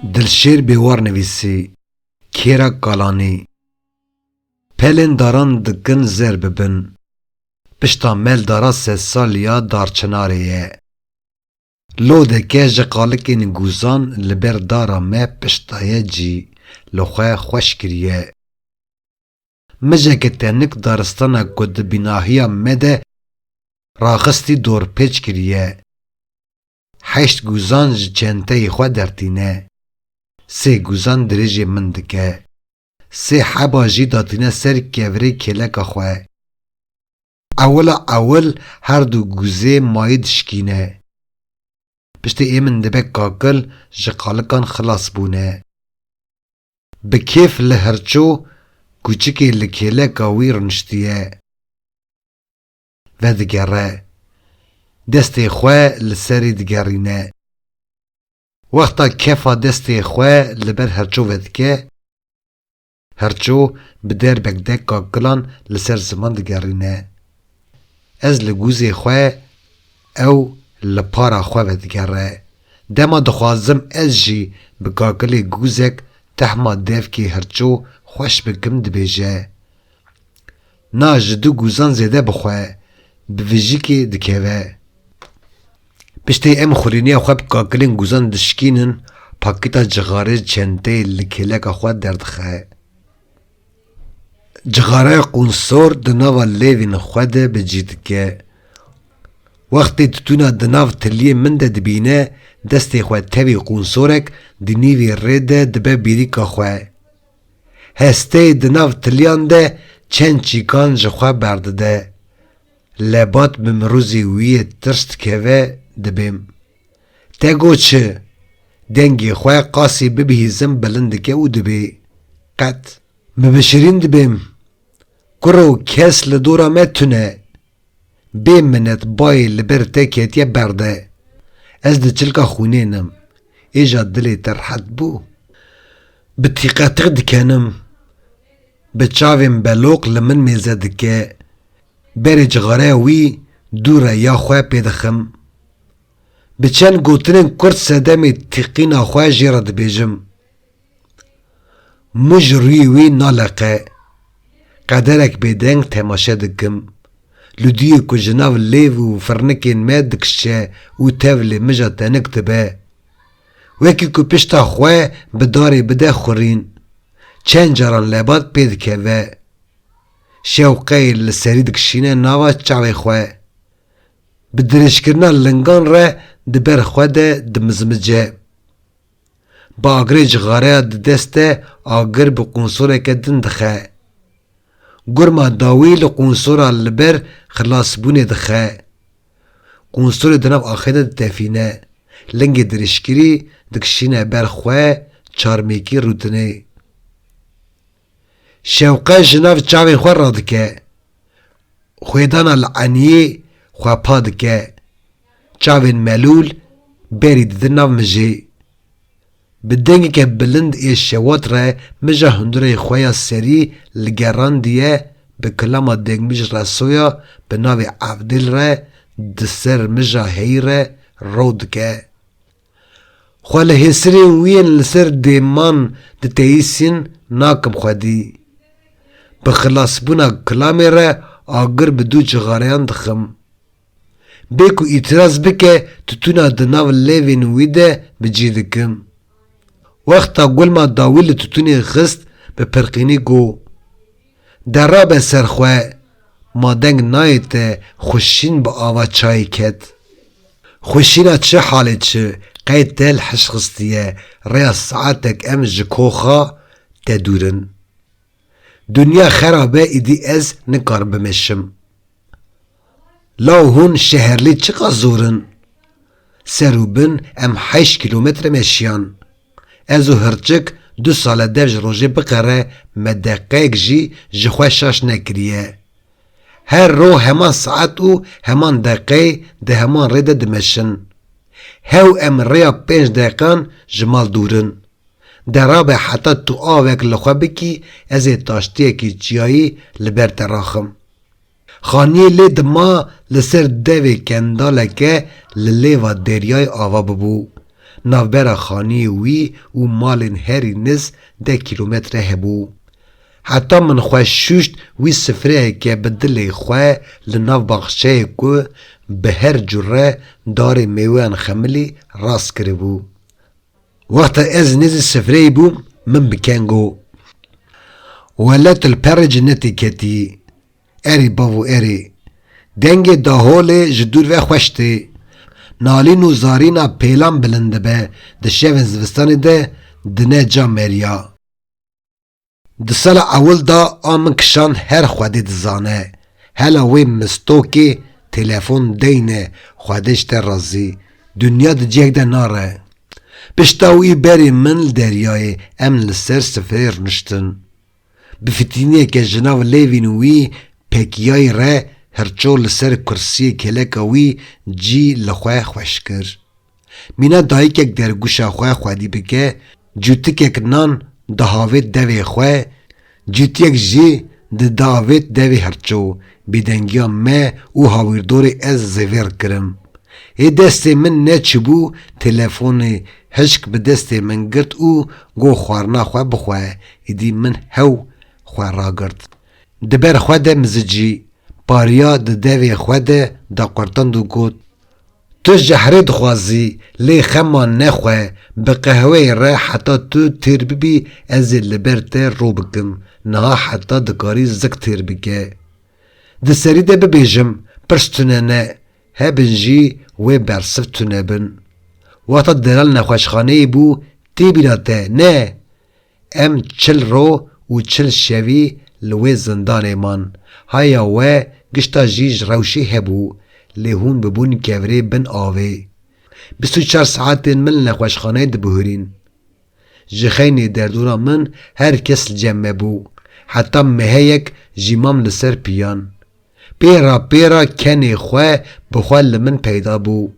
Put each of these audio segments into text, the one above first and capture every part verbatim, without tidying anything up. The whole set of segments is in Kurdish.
Dilşêr Bêwar nivîsî, Kêra Kalanî. Pelên daran dikin zer bibin. Pişta mel dara sedsaliya darçinarê ye. Lodeke ji qalikên gûzan li ber dara me pişta ye cî li xwe xweş kiriye. Mijeke tenik daristana ku di bînahiya me de raxistî dorpêç kiriye. Heşt gûzan ji çenteyê xwe dertîne. Sê gûzan dirêjê min dike. Sê heba jî datîne ser kevirê kêleka xwe. Ewila ewil her du gûzê mayî dişkîne. Piştê ê min dibe kakil ji qalikan xilas bûne. Bi kêf li hirço kûçikê li kêleka wî rûniştiye. Vedigere. Destê xwe li serî digerîne. Wexta kefa destê xwe li ber hirço vedike, hirço bi derbek de kakilan li ser ziman digerîne. Ez li gûzê xwe, ew li para xwe vedigere. Dema dixwazim ez jî bi kakilê gûzek tehma devkê hirço xweş bikim, dibêje: "Na, ji du gûzan zêde bixwe." Bi vijikê dikeve. Piştê em xurîniya xwe bi kakilên gûzan dişkînin, pakîta cixarê çenteyê li kêleka xwe derdixe. Cixareya qûnsor di nava lêvên xwe de bi cî dike. Wextê titûna di nav tiliyê min de dibîne, destê xwe tevî qûnsorek di nîvî rê de dibe bîrîka xwe. Hesteyê di nav tiliyan de çend çîkan ji xwe berdide. Lebat bi mirûzê wî yê tirs dikeve, dibêm. Te got çi? Dengê xwe qasî bibihîzim bilind dike û dibê: "Qet." Mi bi şirîn dibêm: "Kuro, kes li dora me tune. Bê minet bayê li ber te ketiye berde." Ez di çilka xwînê nim. Êja dilê te rehet bû. Bi tîqetiq dikenim. Bi çavên beloq li min mêze dike. Berê cixareya wî dû re ya xwe pê dixim. Bi çend gotinên kurt sedemê tîqîna xwe jê re dibêjim. Mû ji rûyê wî naleqe. Qederek bêdeng temaşe dikim. Lûdiyê ku ji nav lêv û firnikên me dikişe û tevlê mija tenik dibe. Wekî ku pişta xwe bi darê bide xurîn. Çend caran lebat pê dikeve. Şewqeyê li serî dikişîne nava çavê xwe. Bi dirêjkirina lingan re di ber xwe de dimizmice. Bi agirê cixareya di dest de agir bi qûnsoreke din dixe. Gurma dawî li qûnsora li ber xilasbûnê dixe. Qûnsorê di nav axê de ditefîne. Lingê dirêjkirî dikişîne ber xwe, çarmêkî rûtinê. Şewqe ji nav çavên xwe radike. Xwêdana li eniyê xwe pa dike. Çavên melûl berî didin nav mijê. Bi dengeke bilind ê şewat re mija hundirê xwe ya serî li gerandiye, bi kilama dengmij Resoya bi navê Evdil re di ser mija heyî re ro dike. Xwe li hêsirên wî yên li ser dêman diteyîsîn nakim xwedî. Bi xilasbûna kilamê re agir bi dû cixareyan dixim. Bê ku îtiraz bike, titûna di nav lêvên wî de bi cî dikim. Wexta gulma dawî li titûnê xist, bi pirqînî got: "De rabe ser xwe, ma deng nayê te, xweşîn bi ava çayê ket." Xweşîna çi halê çi, qey te li hiş xistiye, rêya saetek em ji koxa te dûr in. Dinya xerab e, îdî ez nikarim bimeşim. Law hûn şeherlî çiqas zor in? Ser û bin em heşt kîlometre meşiyan. Ez û hirçik du sal e dev ji rojê biqere, me deqeyek jî ji xwe şaş nekiriye. Her ro heman saet û heman deqeyê di heman rê de dimeşin. Hew em rêya pênc deqan ji mal dûr in. De rabe heta tu avek li xwe bikî, ez ê taştiyekî çiyayî li ber te raxim. Xaniyê lê dima li ser devê kendaleke li lêva deryayê ava bibû. Navbera xaniyê wî û malên herî niz deh kîlometre hebû. Heta min xwe şûşt, wî sifreyeke bi dilê xwe li nav baxçeyê ku bi her cure darê mêweyan xemilî rast kiribû. Wexta ez nêzî sifreyê bûm, min bi ken got, "Wele tu li perê cinetê ketî." Erê bavo erê. Dengê daholê ji dûr ve xweş tê. Nalîn û zarîna pêlan bilind dibe, di şevên zivistanê de dine ca meriya. Di sala ewil de a min kişand her Xwedê dizane. Hela wê mistokê telefon deyne, Xwedê ji te razî. Dinya di cihek de nare. Pişta wî berê min li deryayê, em li ser sifreyê rûniştin. Bi fitîniyeke ji nav lêvên wî pekiyayî re hirço li ser kursiyê kêleka wî cî li xwe xweş kir. Mîna dayikek dergûşa xwe xwedî bike, cûtikek nan dihavêt devê xwe, cûtiyek jî didiavêt devê hirço. Bêdengiya me û hawîrdorê ez zêvêr kirim. Ê destê min neçibû telefonê, hişk bi destê min girt û got, "Xwarina xwe bixwe." Êdî min hew xwe ragirt. Di ber xwe de mizicî, pariya di devê xwe de daqurtand û got, "Tu jehrê dixwazî, lê xema nexwe, bi qehweyê re heta tu têr bibî, ez ê li ber te rû bikim. Niha heta dikarî zik têr bike." Di serî de bibêjim, pirs tune ne, hebin jî wê bersiv tune bin. Wexta delal nexweşxaneyê bû, tê bîra te, ne? Em çil ro û çil şevî li wê zindanê man. Haya we gişta jî ji rewşê hebû, lê hûn bibûn kevirê bin avê. Bîst û çar saetên min li nexweşxaneyê dibihurîn. Ji xeynê derdora min her kes li cem me bû. Heta meheyek jî mam li ser piyan. Pêra pêra kenê xwe bi xwe li min peyda bû.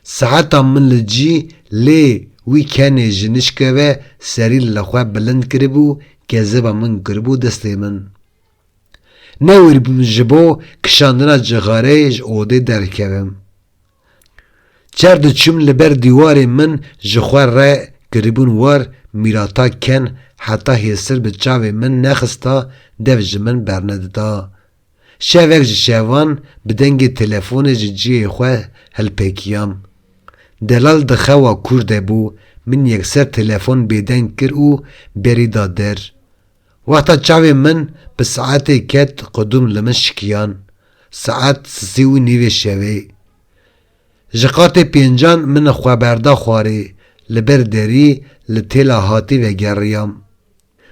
Saeta min li cî lê wî kenê ji nişke ve serî li xwe bilind kiribû, kezeba min giribû destê min. Newêribûm ji bo kişandina cixareyê ji odê derkevim. Çer diçûm li ber dîwarê min ji xwe re kiribûn war mîrata ken heta hêsir bi çavê min nexista dev ji min bernedida. Şevek ji şevan bi dengê telefonê ji cihê xwe hilpekiyam. Delal di xewa kûr de bû, min yekser telefon bêdeng kir û berî da der. Wexta çavê min bi saetê ket qudûm li min şikiyan. Saet sisê û nîvê şevê. Ji qatê pêncan min xwe berda xwarê, li ber derî li têla hatî vegeriyam.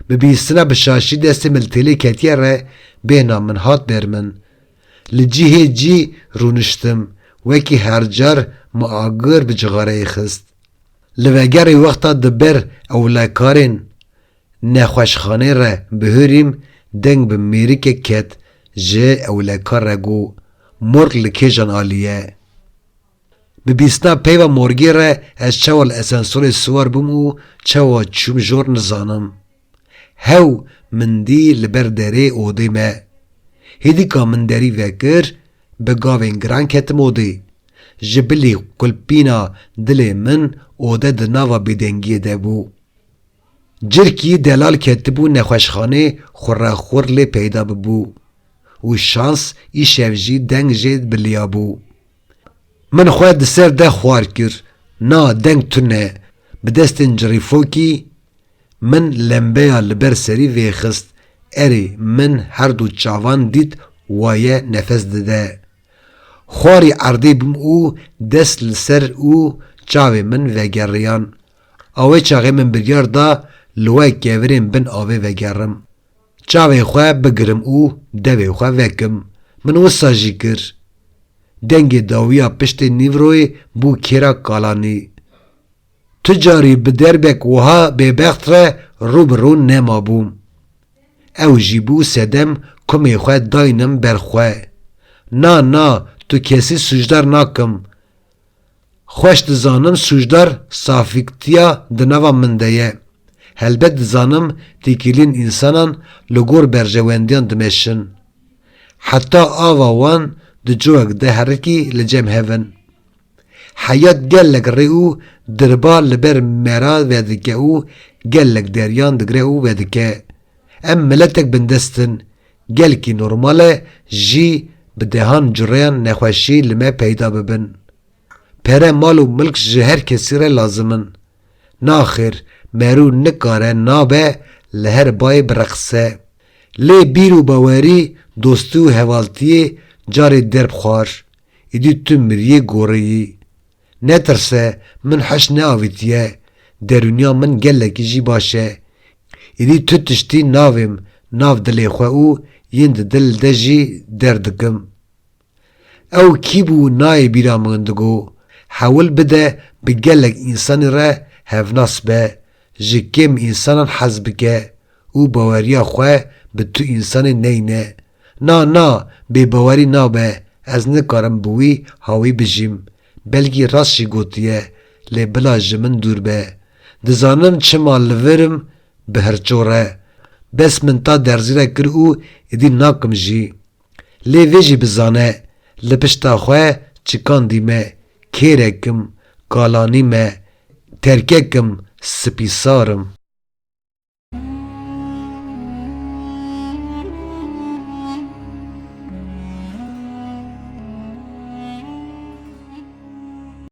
Bi bîstina bi şaşî destê min li têlê ketiye re bêhna min hat ber min. Li cihê cî rûniştim, wekî her car min agir bi cixareyê xist. Li vegerê wexta di ber ewlekarên nexweşxanê re bihurîm, deng bi mêrikek ket, ji ewlekar re got, "Morg li kêjan alî ye?" Bi bîstina peyva morgê re ez çawa li esansorê siwar bûm û çawa çûm jor nizanim. Hew min dî li ber derê odê me. Hêdîka min derî vekir, bi gavên giran ketim odê. Ji bilî kulpîna dilê min ode di nava bêdengiyê de bû. Cirkî delal ketibû nexweşxanê xurexur lê peyda bibû û şans îşev jî deng jê biliyabû. Min xwe di ser de xwar kir, na deng tune, bi destên cirîfokî min lembeya li ber serî vêxist, erê min her du çavan dît waye nefes dide. Xwarî erdê bûm û dest li ser û çavê min vegeriyan. Awê çaxê min biryar da li we kevirên bin avê vegerim. Çavê xwe bigirim û devê xwe vekim. Min wisa jî kir. Dengê dawiya piştê nîvroyê bû kêra kalanî. Tu carî bi derbek wiha bêbext re rû bi rû nemabûm. Ew jî bû sedem kumê xwe daynim ber xwe. Na, na, tu kesî sûcdar nakim. Xweş dizanim sûcdar safîktiya di nava min de ye. Helbet dizanim têkiliyên însanan li gor berjewendiyan dimeşin. Heta ava wan di coyek de herikî li cem hev in. Heyat gelek rê û dirba li ber me re vedike û gelek deriyan digre û vedike. Em miletek bindest in. Gelkî normal e jî bi dehan cureyan nexweşî li me peyda bibin. Pere, mal û milk ji her kesî re lazim in. Naxêr, merû nikare nabe li her bayê bireqise. Lê bîr û bawerî, dostî û hevaltiyê carê derb xwar. Îdî tu miriyê goriyî. Netirse, min heş neavîtiye. Derûniya min gelekî jî baş e. Îdî tu tiştî navêm nav dilê xwe û yên di dil de jî derdikim. Ew kî bû nayê bîra min digo, hewil bide bi gelek însanî re hevnas be, ji kêm însanan hez bike û baweriya xwe bi tu însanê neyne. Na, na, bêbawerî nabe, ez nikarim bi wî hawî bijîm. Belkî rast jî gotiye, lê bila ji min dûr be. Dizanim çima li vir im bi hirço re. Bes min ta derzî re kir û êdî nakim jî. Lê vê jî bizane, li pişta xwe çikandî me, kêrek im, kalanî me, terkek im, spîsar im.